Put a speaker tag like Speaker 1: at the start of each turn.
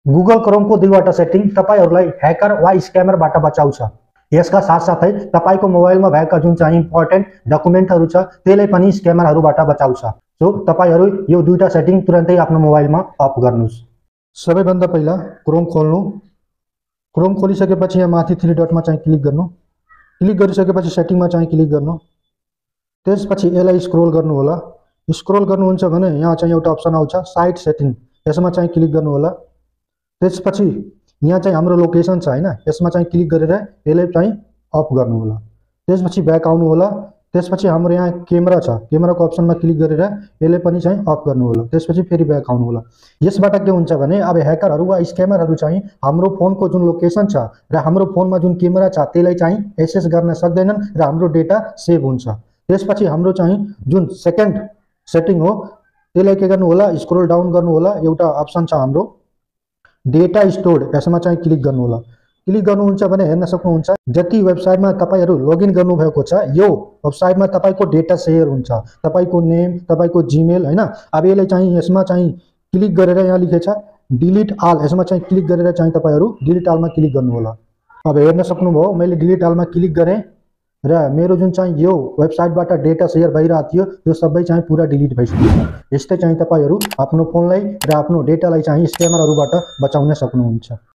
Speaker 1: Google क्रोमको दुईवटा setting तपाईहरुलाई hacker वा स्क्यामरबाट बचाउँछ। यसका साथसाथै तपाईको मोबाइलमा भएका जुन चाहिँ इम्पोर्टेन्ट डकुमेन्टहरु छ त्यसले पनि स्क्यामरहरुबाट बचाउँछ। सो तपाईहरु यो दुईटा सेटिङ तुरन्तै आफ्नो मोबाइलमा अफ गर्नुस्। सबैभन्दा पहिला क्रोम खोल्नु। क्रोम खोलिसकेपछि यहाँ माथि थ्री डटमा चाहिँ क्लिक गर्नु। क्लिक गरिसकेपछि सेटिङमा चाहिँ क्लिक गर्नु। त्यसपछि यसलाई स्क्रोल गर्नु होला। स्क्रोल गर्नुहुन्छ भने यहाँ चाहिँ एउटा अप्सन आउँछ साइट सेटिङ, यसमा चाहिँ क्लिक गर्नु होला। त्यसपछि यहाँ चाहिँ हाम्रो लोकेसन छ हैन, यसमा चाहिँ क्लिक गरेर यसलाई चाहिँ अफ गर्नु होला। त्यसपछि ब्याक आउनु होला। त्यसपछि हाम्रो यहाँ क्यामेरा छ, क्यामेराको अप्सनमा क्लिक गरेर यसलाई पनि चाहिँ अफ गर्नु होला। त्यसपछि फेरि ब्याक आउनु होला। यसबाट के हुन्छ भने अब ह्याकरहरु वा स्क्यामरहरु चाहिँ हाम्रो फोनको जुन लोकेसन छ र हाम्रो फोनमा जुन क्यामेरा छ त्यसलाई चाहिँ एक्सेस गर्न सक्दैनन् र हाम्रो डेटा सेभ हुन्छ। त्यसपछि हाम्रो चाहिँ जुन सेकेन्ड सेटिङ हो त्यसलाई के गर्नु होला, स्क्रोल डाउन गर्नु होला। एउटा अप्सन छ हाम्रो डेटा स्टोर्ड, यसमा चाहिँ क्लिक गर्नु होला। क्लिक गर्नुहुन्छ भने हेर्न सक्नुहुन्छ जति वेबसाइटमा तपाईहरु लगइन गर्नु भएको छ यो वेबसाइटमा तपाईको डेटा शेयर हुन्छ। तपाईको नेम, तपाईको जीमेल हैन। अब यसले चाहिँ यसमा चाहिँ क्लिक गरेर यहाँ लेखेछ डिलिट अल, यसमा चाहिँ क्लिक गरेर चाहिँ तपाईहरु डिलिट अलमा क्लिक गर्नु होला। अब हेर्न सक्नुभयो मैले डिलिट अलमा क्लिक गरे र मेरो जुन चाहिँ यो वेबसाइटबाट डेटा शेयर भइरहेको थियो त्यो सबै चाहिँ पुरा डिलिट भइसक्यो। यस्तै चाहिँ तपाईहरु आफ्नो फोनलाई र आफ्नो डेटालाई चाहिँ स्क्यामरहरुबाट बचाउन सक्नुहुन्छ।